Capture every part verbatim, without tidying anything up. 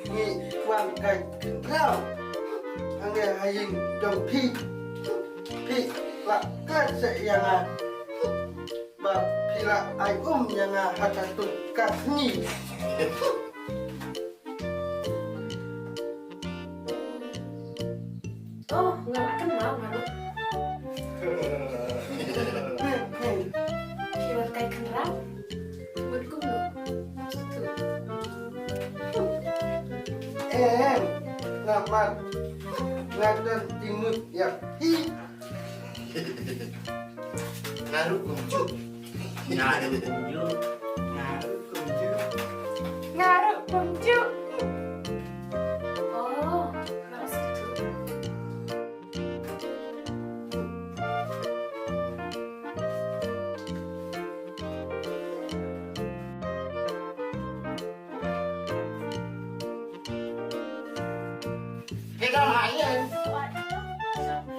Ngi kwah kai kyndraw hangne ha ïing jong phi. Phi la klet seh ïa nga. Ba phi la ai um ïa nga ha katu ka sngi. Oh, nga la kynmaw nga ruh. Phi wan kai kynraw? Mut kumno? Em, namar nga don jingmut ïa phi. Nga ruh kumjuh. Nga ruh kumjuh. Nga ruh kumjuh. Nga ruh kumjuh. Oh, nga ruh kumjuh. Phi don ha ïing?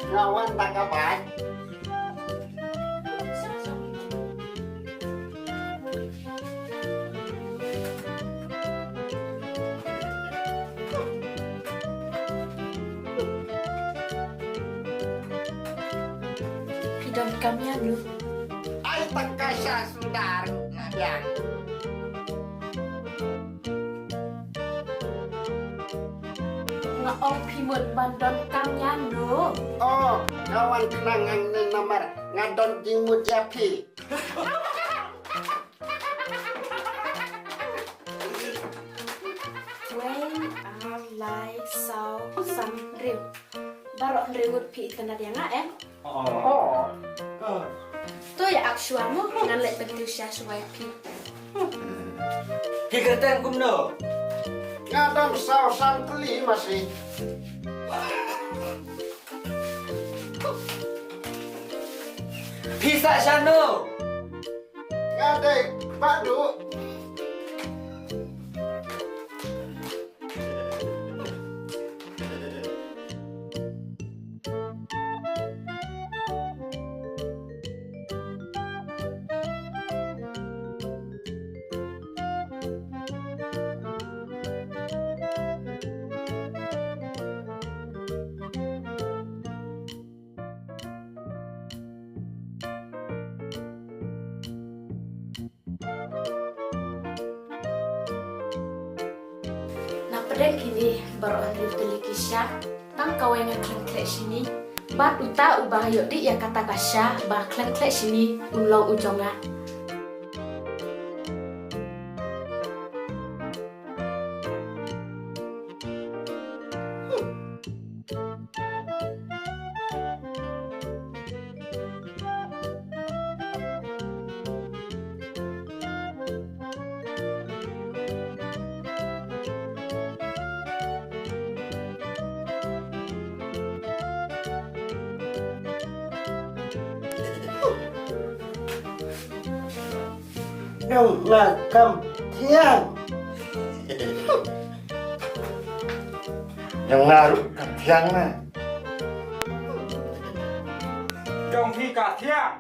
Nga wan tang ka bad. Phi don kam ïano? Ai tang ka sha suda ruh nga biang. Nga ong phi mut ban don kam ïano. Oh, nga wan khnang hangne namar nga don jingmut ïa phi. Wei, ar, lai, saw, san, hynriew. Baroh hynriew ngut phi itynnad ïa nga, em? Oh. To ïa ak shuwa mo, ngan leit pyntiew sha shuwa ïa phi. Phi kyrteng kumno? Nga dang saw san tylli masi. Phi sah shano? Nga dei Bah Duh. Na pdeng kine baroh hynriew tylli ki sha, tang kawei nga khlem khleh shini. Bad uta uba ïoh dih ïa kata ka sha ba khlem khleh shini un long u jong nga. Dang nga kam thiang. Dang nga ruh kam thiang na. Dang phi ka thiang.